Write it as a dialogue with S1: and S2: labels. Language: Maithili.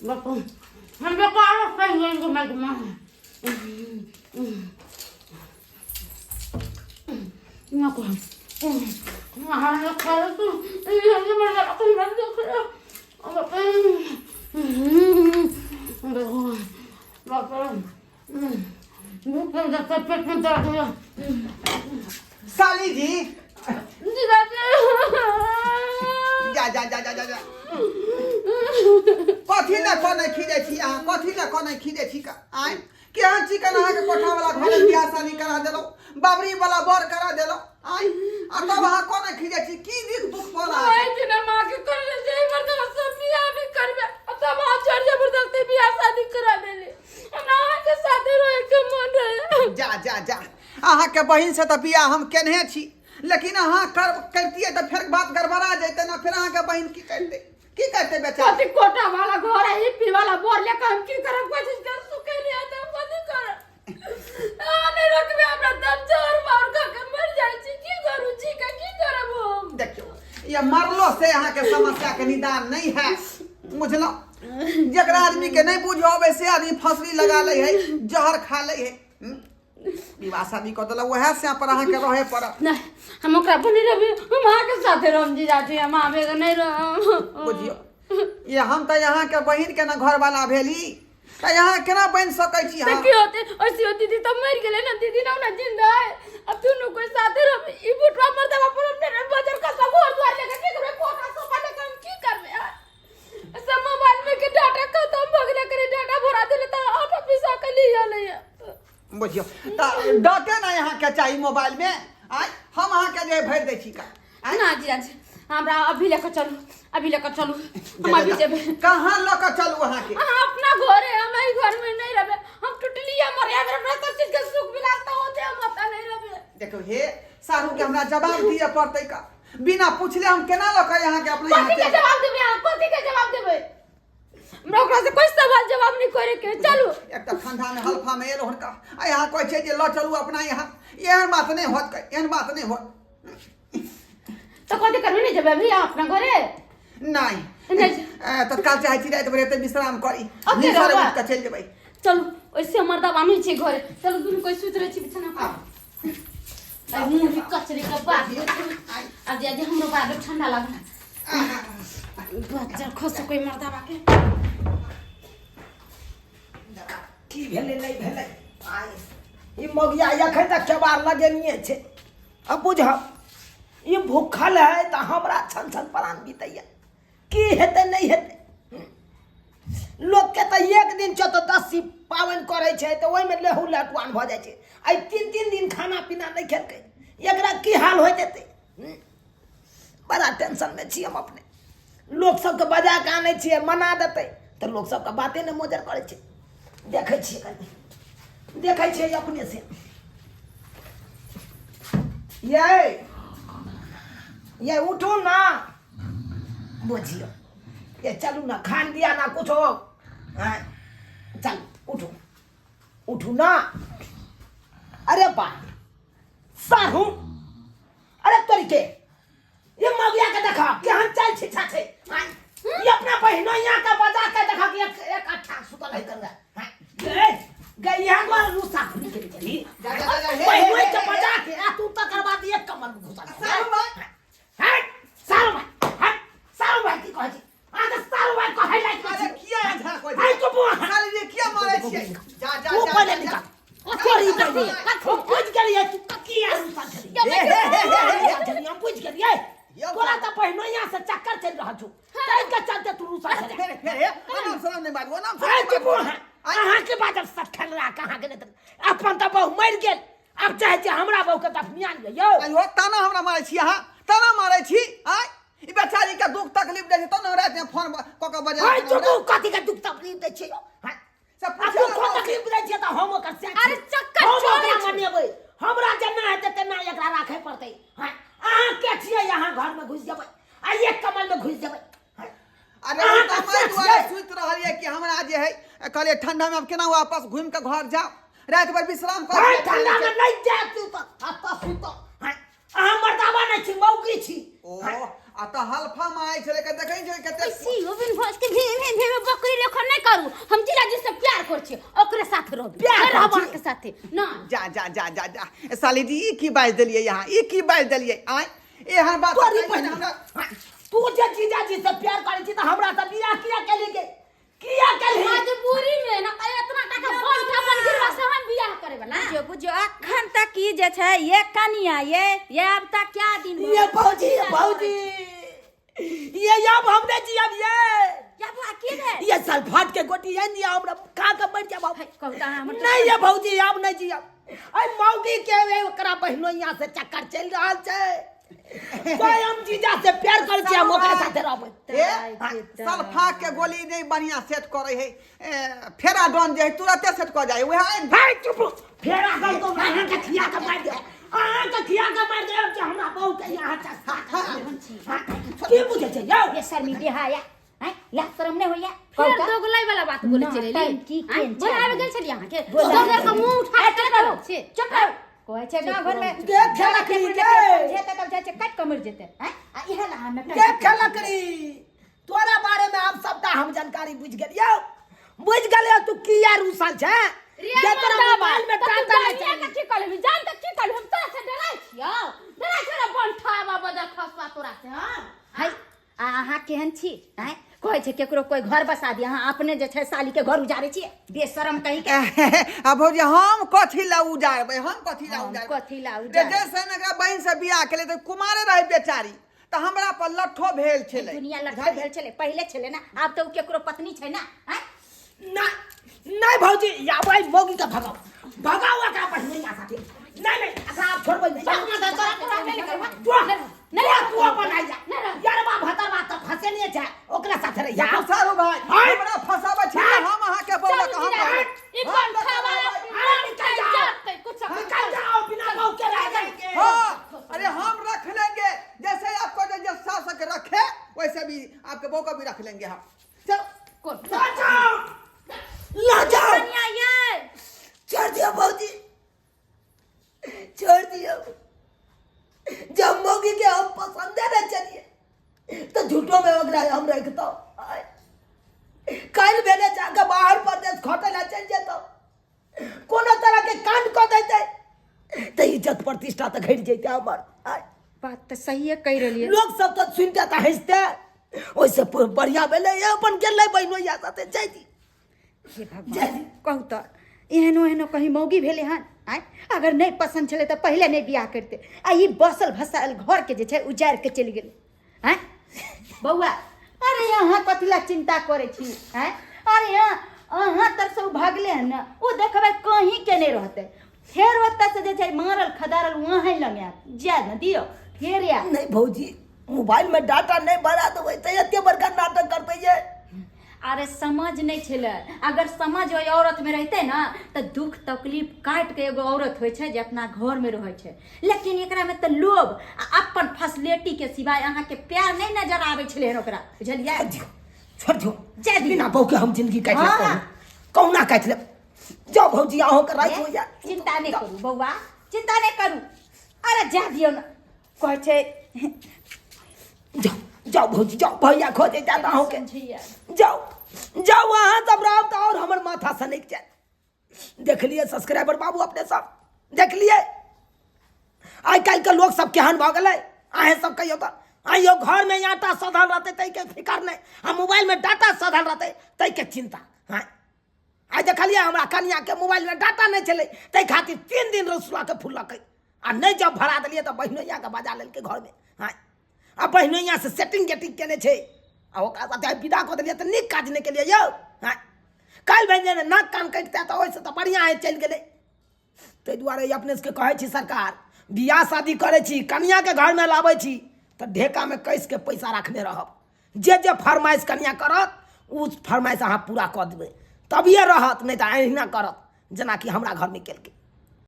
S1: बापू हम बेकार कहीं घुमा घुमा नको
S2: साली जी जा जा जा जा जा जा कथी लए कनै खीजै छी अहाँ कथी लए कनै खीजै छी आँय केहन चिकन अहाँके कोठा वाला घर में बियाह शादी करा देलहुँ बाबरी वाला बर करा देलहुँ आँय आ तब अहाँ कनै खीजै छी की दिक दुख पड़
S1: ओहि दिना माँ के कहले जे मर्दवा सब बियाह नहीं करबे आ तब अहाँ जोर जबरदस्ती बियाह शादी करा देली हमरा अहाँके साथे रहे के मन रहे
S2: जा जा जा अहाँके बहिन से तऽ बियाह हम केनहे छी लेकिन अहाँ कर करितियै तऽ फेर बात गड़बड़ा जैते ने फेर अहाँके बहिन की करतै की करतै बेचारा
S1: कथी कोटा वाला घर है हिप्पी वाला बोर लेकर हम की करब कोशिश कर सुखे नहीं आता हम कथी करब आ नहीं रखबे हमरा दम जोर मार खा के मर जाइ छी की करू जी के की करब हम
S2: देखियौ ये मरलो से अहाँके समस्या के निदान नहीं है बुझलहुँ जकरा आदमी के नहीं बुझ अबै से आदमी फसरी लगा लै है जहर खा लै है हम्म? विवाह शादी कऽ देलक उएह से पर अहाँके रहे पड़त
S1: नहीं हम ओकरा पर नहीं रहबे हम अहाँके साथे रहम जीजाजी हम आबे के नहीं रहम
S2: बुझियौ ये हम तऽ अहाँके बहिन के ने घरवाला भेली तऽ अहाँ केना बनि सकै छी
S1: तो
S2: अहाँ
S1: की होते ऐसी होती दीदी तो मर गेले ना दीदी ना ना जिंदा है अब दुनू कोई साथे रहम ई बुटवा मरदवा पर हम नहीं बाजार का सब घर द्वार लेके की करबे कोठा सोफा लेके हम की करबे यार? सब मोबाइल में के डाटा खत्म भ गेले करे डाटा भरा देले त ऑटो पैसा के लिया ले
S2: बुझियौ तऽ डाटे ने अहाँके चाही मोबाइलमे आँय हम अहाँके जे भरि दै छी का आँय?
S1: ना जी आज हमरा अभी लेके चलू अभी लेके चलू हम अभी जेबे
S2: कहाँ लऽ कऽ चलू अहाँके
S1: अहाँ अपना घर है हम एहि घर में नहीं रहबे हम टुटलिया मरिया हमरा सब चीज के सुख विलास होते हम ओतऽ नहीं रहबे
S2: देखो हे सारू के हमरा जवाब दिअ पड़तै का बिना पूछले हम केना लऽ कऽ अहाँके अपना यहाँ
S1: कथी के
S2: चलि
S1: जवाब देबै अहाँ कथी के जवाब देबै हमरा ओकरा से कोई सवाल जवाब नहीं करे के चलू
S2: एक तऽ ठंडा में हल्फा में एलो हुनका आ यहाँ कहै छै जे लऽ चलू अपना यहाँ एहन बात नहि होत एहन बात नहि होत
S1: तो कथी करबै नहीं जेबै अभी अहाँ अपना घरे
S2: नहि
S1: नहि।
S2: तत्काल चाहै छी राति भरि एतऽ विश्राम करी
S1: ओके,
S2: भिनसरे
S1: रहबा।
S2: उठि कऽ चलि जेबै
S1: चलू ओइसे मर्दा नहीं छै घरे चलू दुनू कोई सुति रहै छी बिछाना पर अरे मुँह भी कचरे के बाद अब जे जे हमरो बाद ठंडा लागल बच्चा खसो कोई मर्दाबा के
S3: की भेलै नहि भेलै आइ ई मौगिया एखन तक केबाड़ लगेनिए छै अब बुझह ई भूखल है तऽ हमरा छन छन प्राण बीतैया की हेतै नहि हेतै लोकके तऽ एक दिन चतुर्दशी पाबनि करै छै तऽ ओहिमे लेहू लहटुआन भऽ जाइ छै आइ तीन तीन दिन खाना पीना नहि खेलकै एकरा की हाल होइत हेतै हम्म? बड़ा टेंशनमे छी हम अपने लोक सबके बजा कऽ आनै छियै मना देतै तऽ लोक सबके बाते नहि मोजर करै छै देखै छियै कनि देखै छियै अपने से यै यै उठू ना बुझियौ ये चलू ना खान दिया ना कुछो आँय चलू उठू उठू ना अरे बा साहू अरे तोरी के ये मगिया के देखा केहन चाल छिछा छै आँय, ये अपना बहिनो यहाँ के बजा के देखा कि एक एक अच्छा सुतल है कर गए गए यहाँ द्वारा रूसा खुली के चली
S2: जा, जा, जा, जा, हे, हे,
S3: बहिनो
S2: हे,
S3: के
S2: हे,
S3: बजा के आ तू तकर बाद एक कमर में घुसा
S2: सारू भाई।
S3: हट सारू भाई हट सारू भाई की कहै छी अहाँ के सारू भाई कहै लायक
S2: अरे
S3: नहि छी
S2: किया झा कोई
S3: आइ तो बुआ
S2: साली रे किया मारै छियै जा जा
S3: तू
S2: जा,
S3: पहिले
S2: जा,
S3: निकाल
S2: जा।
S3: तोरी पहिले हम बुझि गेलियै तू किया रूसा छली
S2: हे, हे, हे, हे, हे।
S3: हम बुझि गेलियै
S2: यौ।
S3: तोरा तऽ पहिनो यहाँ से चक्कर चलि रहल छौ ताहि के चलते तू रूसा छले
S2: फेर फेर हे अनाम शनाम नहि बाजू अनाम
S3: आइ
S2: शनाम
S3: चुप
S2: बाजू।
S3: अहाँ अहाँ के बाजब सठल रहा कहाँ गेलै तऽ अपन तऽ बहु मरि गेल आब चाहै छी हमरा बहुके दफनिया लिअ यौ
S2: आइयो ताना हमरा मारै छी अहाँ ताना मारै छी आय ई बेचारी के दुख तकलीफ दै छै तब ने हमरा रातिमे फोन कऽ कऽ बजा
S3: हाय चुपू कथी के दुख तकलीफ दै छै यौ हाय
S2: से
S3: आ
S2: पूछे
S3: दुखो तकलीफ दै छियै तऽ हम ओकर से
S1: अरे चक्कर
S3: हम
S1: चोरी
S3: ओकरा
S1: छै।
S3: मनेबै हमरा जेना हेतै तेना एकरा राखै पड़तै हाय अहाँ के छियै अहाँ घरमे घुसि जेबै आ एक कमलमे घुसि जेबै हाय
S2: अरे
S3: अहाँ
S2: हम तऽ
S3: तऽ
S2: मारि
S3: से
S2: दुआरे
S3: छियै।
S2: सुति रहलियै कि हमरा जे है कहलियै ठंडा में आब केना वापस घुमि कऽ घर जाउ राति भरि विश्राम कर
S3: हाय ठंडा में नहीं जाए तू तो अब तो सुतो हाय अहाँ मर्दावा नहीं छी मौगी छी
S2: ओ आ तऽ हल्फा मारै छलै के देखै छै कते
S1: सी ओबिन भोज के भे भे भे बकरी लेखन नहि करू। हम जीजाजी से प्यार करै छियै, ओकरे साथ रहब।
S3: प्यार
S1: रहब
S3: करै छी?
S1: अहाँके साथे ना।
S2: जा जा जा जा जा, साली जी, ई की बाजि देलियै यहाँ, ई की बाजि देलियै? आँय, एहन बात
S3: तोरी
S2: कहियै ने
S3: बहिन
S2: हमरा।
S3: तू जे जीजाजी से प्यार करै छी तऽ हमरा से बियाह किया केली गे, किया केली?
S1: मजबूरी में ना त इतना टाका बन के अपन गिरवा से हम बियाह करे वाला।
S4: बुझियो बुझियो, अखन तक की जे छै ये कनिया ये अब तक क्या दिन भऽ
S3: ये
S4: गेल?
S3: भौजी, ये भौजी, ये अब हम नहीं जियब ये।
S4: या बुआ की भेल?
S3: ये सल्फाट के गोटी ये नहीं, हमरा खा के मर जाब।
S4: है, कहू तऽ अहाँ हमर
S3: नहीं ये भौजी, आब नहीं जियब। अरे मौगी के वे ओकरा बहिनोइया से चक्कर चलि रहल छै। कोई हम जीजा से प्यार करै छी, हम ओकरे साथे रहबै।
S2: ए, सल्फा के गोली नहीं बढ़िया सेट करे है, ए, फेराडोन जे है तुरंते सेट कर जाए वह आइन।
S3: भाई चुप, फेरा गल तो अहाँ के खिया के मार दे, अहाँ के खिया के मार दे जे हमरा बहू के यहाँ चस्का की बुझै छै यौ?
S4: ये शर्मी बेहाया हैं, लाज शरम नहि होइया?
S1: फेर
S4: कहू तऽ।
S1: दोगलाई वाला बात बोले
S4: ना,
S1: चले
S4: टाइम की केन
S1: बोले
S4: छै?
S1: आबि गेल छलियै अहाँके
S4: बोले।
S1: दोगला के मुंह उठा के
S4: चुप रहू,
S1: छै।
S4: चुप रहू। कहै छै गाँव घरमे
S3: देख खेलकरी गे।
S4: जेतै तब जाइ छै काटि कऽ मरि जेतै हैं, आ इएह ला अहाँ नटक
S3: देख खेलकरी, तोरा बारे में आब सबटा हम जानकारी बुझि गेलियौ, बुझि गेलियौ तू किया रूसल छै।
S1: रे
S3: जे तोरा
S1: मर्दाबा,
S3: मोबाइल में
S1: तऽ तू
S3: डाटा नहि
S1: जानिए
S3: चाही।
S1: के की कहलही? जान तऽ की कहलही? हम तोरा से डराइ छियौ, डराइ छियौ रे बनठावा बदर खसुआ तोरा से। हँ
S4: है, आ अहाँ केहन छी? आँय, कहै छै केकरो कोइ घर बसा दिया, अहाँ अपने जे छै साली के घर उजारै छियै, बेशरम कहीं के।
S2: आ भौजी, हम कथी ला उजारबै, हम कथी ला
S4: हम
S2: उजारबै?
S4: कथी ला
S2: रे
S4: उजारबै?
S2: जैसे ने एकरा बहिन से बियाह केलै तऽ कुमारे रहै बेचारी, तऽ हमरा पर लट्ठो भेल छलै।
S4: दुनिया लट्ठो भेल छलै पहिले छलै ना, आब तऽ उ केकरो पत्नी छै ना। आँय
S3: नहीं नहीं भौजी, या भाई मौगी के भगाओ, भगाओ एकरा बहिन या साथे। नहीं नहीं, एकरा आप छोड़बै नहीं।
S1: चल, तोरा तोरा नहीं करबा।
S3: तू
S1: नहीं,
S3: नहीं, तू अपन आई जा।
S1: नहीं रह।
S3: यार बा भतर बा त फसे नहीं छै, ओकरा साथे रह।
S2: देखो सारू भाई,
S3: हाय।
S2: हमरा फसाबै छी,
S3: हाय।
S2: हम अहाँ के बौला
S1: चल
S2: के हम
S1: जीजा,
S2: रहबै।
S1: ई
S2: हम
S1: बन
S2: लऽ
S1: खावा
S2: के रहबै।
S3: अरे निकल जाओ।
S1: जाते कुछ
S3: निकल जाओ, बिना बहू के रह जाएंगे।
S2: हाँ, अरे हम रख लेंगे, जैसे आपको जो जो सास के रखे वैसे भी आपके बहू को भी रख लेंगे हम। चलो
S1: कौन?
S3: ला जाओ, ला जाओ।
S4: कनिया ये
S3: छोड़ दियो भौजी, छोड़ दियो। जब मौगी के हम पसंद न चलिए तो झूठो में ओकरा हम रखता। कल भेले जाके बाहर परदेश खटे ला चल जेतो, कोनो तरह के कांड कऽ देते तऽ इज्जत प्रतिष्ठा तऽ घटि जैते हमर। आय।
S4: बात तऽ सहिए कहि रहलियै।
S3: लोक सब तऽ सुनिते तऽ हँसते, ओहिसँ बढ़िआँ भेलै अपन गेलै बहिनोइया साथे। जय दी।
S4: हे भगवान, कहू तऽ एहनो एहनो कहीं मौगी भेलै हन? आँय, अगर नहि पसन्द छलै तऽ पहिले नहि बियाह करिते, आ ई बसल भसायल घरके जे छै उजाड़ि कऽ चलि गेलै। आँय बौआ, अरे अहाँ कथी लए चिन्ता करै छी? आँय, अरे अहाँ तरसँ ओ भगले हन ने, ओ देखबै कहीं के नहि रहतै। फेर ओतऽसँ जे छै मारल खदारल वहाँ लग आयत, जाय ने दियौ, फेर आयत।
S3: नहि भौजी, मोबाइलमे डाटा नहि भरा देबै तऽ एते बड़का नाटक करतै ये।
S4: अरे समझ नहि छलै, अगर समझ ओहि औरतमे रहितै ने तऽ दुख तकलीफ काटि कऽ एगो औरत होइ छै जे अपना घरमे रहै छै, लेकिन एकरामे तऽ लोभ आ अपन फैसिलिटीके सिवाय अहाँके प्यार नहि नजर आबै छलै हन ओकरा, बुझलियै?
S3: छोड़ दियौ,
S4: जाय दियौ।
S3: बिना बहू के हम जिंदगी काटि लेब।
S4: हाँ।
S3: कहुना कहुना काटि लेब। जाओ भौजी, अहूँके राति हो जायत।
S4: चिंता नहि करू बौआ, चिंता नहि करू। अरे जा दियौ ने, कहै छै।
S3: जाओ जाओ भौजी जाओ, भैया खोजे जाता अहूँके।
S4: समझैया।
S3: जाओ जाओ, अहाँ सब रहब तऽ आओर हमर माथा सनकि जायत। देखलियै सब्सक्राइबर बाबू, अपने सब देखलियै आइ काल्हिके लोक सब केहन भऽ गेलै? अहेँ सब कहियौ तऽ। आइयो घरमे आटा सधल रहतै ताहिके फिकर नहि, आ मोबाइलमे डाटा सधल रहतै ताहिके चिन्ता। हँ, आइ देखलियै हमरा कनियाके मोबाइलमे डाटा नहि छलै, ताहि खातिर 3 दिन रसुआके फुललकै, आ नहि जब भरा देलियै तऽ बहिनोइयाके बजा लेलकै घरमे। हँ, आ बहिनोइयासँ सेटिंग गेटिंग केने छै, आ ओकरा साथे आइ विदा कऽ देलियै तऽ नीक काज नहि केलियै यौ। हँ, काल्हि भेल जे नाक कान कटितै तऽ ओहिसँ तऽ बढ़िआँ हइ चलि गेलै। ताहि दुआरे अपने सबके कहै छी सरकार, बियाह शादी करै छी, कनियाके घरमे लाबै छी तऽ ढेकामे कसिके पैसा राखने रहब। जे जे फरमाइश कनिया करत ओ फरमाइश अहाँ पूरा कऽ देबै, तभिए रहत, नहि तऽ अहिना करत जेनाकि हमरा घरमे केलकै।